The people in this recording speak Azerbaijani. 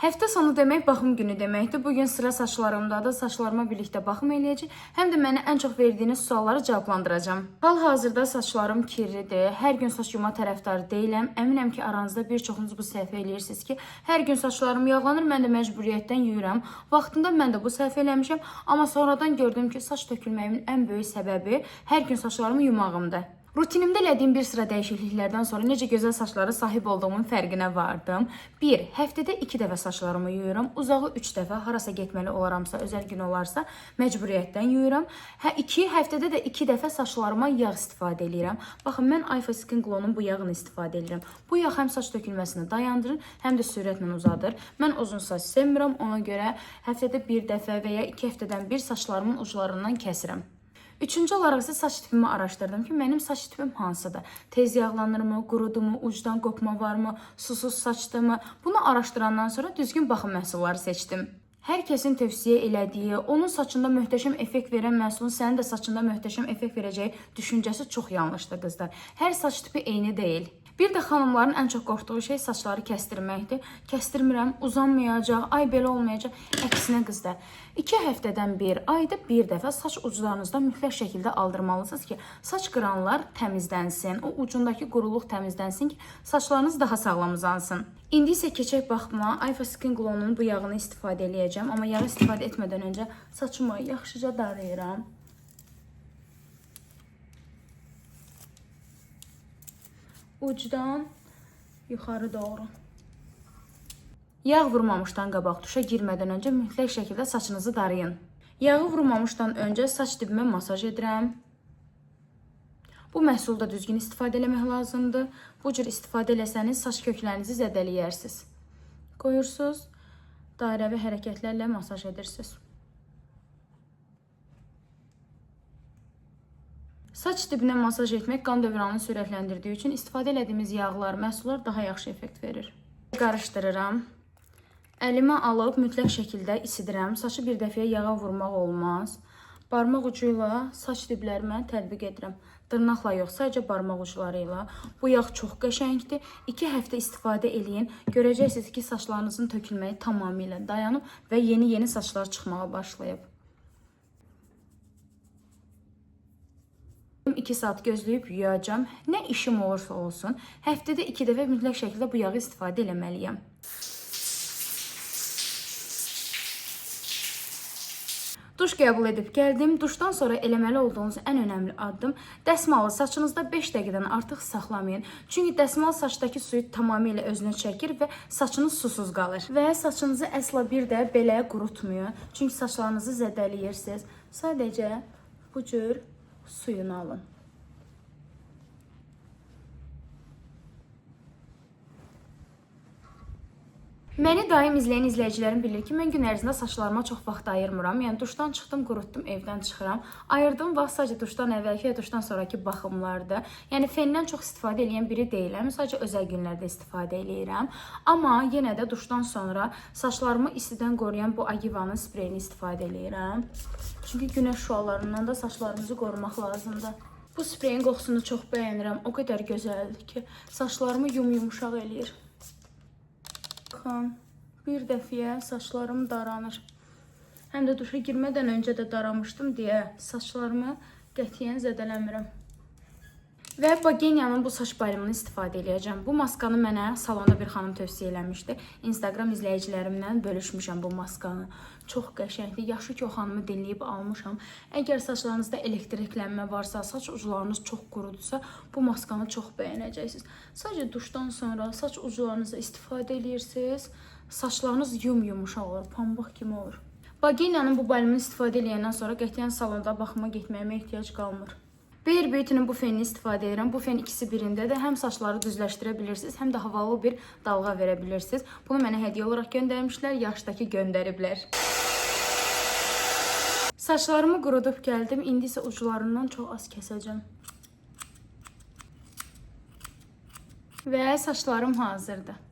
Həftə sonu demək baxım günü deməkdir. Bu gün sıra saçlarımdadır. Saçlarıma birlikdə baxım eləyəcək. Həm də mənə ən çox verdiyiniz sualları cavablandıracağam. Hal-hazırda saçlarım kirlidir. Hər gün saç yuma tərəfdarı deyiləm. Əminəm ki, aranızda bir çoxunuz bu səhvi eləyirsiniz ki, hər gün saçlarım yağlanır, mən də məcburiyyətdən yuyuram. Vaxtında mən də bu səhvi eləmişəm, amma sonradan gördüm ki, saç tökülməyimin ən böyük səbəbi hər gün saçlarımı yumağımdır. Rutinimdə elədiyim bir sıra dəyişikliklərdən sonra necə gözəl saçlara sahib olduğumun fərqinə vardım. 1. Həftədə 2 dəfə saçlarımı yuyuram. Uzağı 3 dəfə harasa getməli olaramsa, özəl gün olarsa məcburiyyətdən yuyuram. Hə 2 həftədə də 2 dəfə saçlarıma yağ istifadə eləyirəm. Baxın, mən Alpha Skin Glow-nun bu yağını istifadə edirəm. Bu yağ həm saç tökülməsini dayandırır, həm də sürətlə uzadır. Mən uzun saç sevmirəm, ona görə həftədə bir dəfə və ya 2 həftədən bir saçlarımın uclarından kəsirəm. Üçüncü olaraq isə saç tipimi araşdırdım ki, mənim saç tipim hansıdır? Tez yağlanırmı, qurudumu, ucdan qopma varmı, susuz saçdımı? Bunu araşdırandan sonra düzgün baxım məhsulları seçdim. Hər kəsin tövsiyə elədiyi, onun saçında möhtəşəm effekt verən məhsulun sənin də saçında möhtəşəm effekt verəcəyi düşüncəsi çox yanlışdır qızlar. Hər saç tipi eyni deyil. Bir də xanımların ən çox qorxduğu şey saçları kəstirməkdir. Kəstirmirəm, uzanmayacaq, ay belə olmayacaq. Əksinə qızlar, 2 həftədən bir, ayda bir dəfə saç uclarınızdan mütləq şəkildə aldırmalısınız ki, saç qıranlar təmizlənsin, o ucundakı quruluq təmizlənsin ki, saçlarınız daha sağlam uzansın. İndi isə keçək baxıma. Alpha Skin Glow-nun bu yağını istifadə eləyəcəm, amma yağı istifadə etmədən öncə saçımı yaxşıca darayıram. Ucdan yuxarı doğru. Yağ vurmamışdan qabaq duşa girmədən öncə mütləq şəkildə saçınızı darayın. Yağı vurmamışdan öncə saç dibimə masaj edirəm. Bu məhsulu da düzgün istifadə eləmək lazımdır. Bu cür istifadə eləsəniz saç köklərinizi zədələyərsiniz. Qoyursunuz, dairəvi hərəkətlərlə masaj edirsiniz. Saç dibinə masaj etmək qan dövranını sürətləndirdiyi üçün istifadə elədiyimiz yağlar, məhsullar daha yaxşı effekt verir. Qarışdırıram. Əlimə alıb mütləq şəkildə isidirəm. Saçı bir dəfəyə yağa vurmaq olmaz. Barmaq ucu ilə saç diblərimə tətbiq edirəm. Dırnaqla yox, sadəcə barmaq ucları ilə. Bu yağ çox qəşəngdir. 2 həftə istifadə eləyin. Görəcəksiniz ki, saçlarınızın tökülməyi tamamilə dayanıb və yeni-yeni saçlar çıxmağa başlayıb. 2 saat gözləyib yuyacağam. Nə işim olursa olsun, həftədə 2 dəfə mütləq şəkildə bu yağı istifadə eləməliyəm. Duş qəbul edib gəldim. Duşdan sonra eləməli olduğunuz ən önəmli addım dəsmalı saçınızda 5 dəqiqədən artıq saxlamayın. Çünki dəsmal saçdakı suyu tamamilə özünə çəkir və saçınız susuz qalır. Və saçınızı əsla bir də belə qurutmayın. Çünki saçlarınızı zədələyirsiniz. Sadəcə bu cür suyunu alın. Məni daim izləyən izləyicilərim bilir ki, mən gün ərzində saçlarıma çox vaxt ayırmıram. Yəni duşdan çıxdım, qurutdum, evdən çıxıram. Ayırdığım vaxt sadəcə duşdan əvvəlki və duşdan sonrakı baxımlardır. Yəni fenndən çox istifadə eləyən biri deyiləm. Sadəcə özəl günlərdə istifadə eləyirəm. Amma yenə də duşdan sonra saçlarımı istidən qoruyan bu Agivanın spreyini istifadə eləyirəm. Çünki günəş şüalarından da saçlarımızı qorumaq lazımdır. Bu spreyin qoxusunu çox bəyənirəm. O qədər gözəldir ki, saçlarımı yum-yumuşaq eləyir. Baxın, bir dəfəyə saçlarım daranır. Həm də duşa girmədən öncə də daramışdım deyə saçlarımı qətiyyən zədələmirəm. Və Bagenia'nın bu saç balımını istifadə eləyəcəm. Bu maskanı mənə salonda bir xanım tövsiyə eləmişdi. Instagram izləyicilərimlə bölüşmüşəm bu maskanı. Çox qəşəngdir. Yaxşı ki, o xanımı dinləyib almışam. Əgər saçlarınızda elektriklənmə varsa, saç uclarınız çox qurudursa, bu maskanı çox bəyənəcəksiniz. Sadəcə duşdan sonra saç uclarınızı istifadə eləyirsiniz. Saçlarınız yum-yumuşaq olur, pambıq kimi olur. Bagenia'nın bu balımını istifadə eləyəndən sonra qətiyyən salonda baxıma getməyimə ehtiyac qalmır. Bare Beauty-nin bu fenini istifadə edirəm. Bu fen ikisi birindədir. Həm saçları düzləşdirə bilirsiniz, həm də havalı bir dalğa verə bilirsiniz. Bunu mənə hədiyyə olaraq göndərmişlər, yaşdakı göndəriblər. Saçlarımı qurudub gəldim. İndi isə uclarından çox az kəsəcəm. Və saçlarım hazırdır.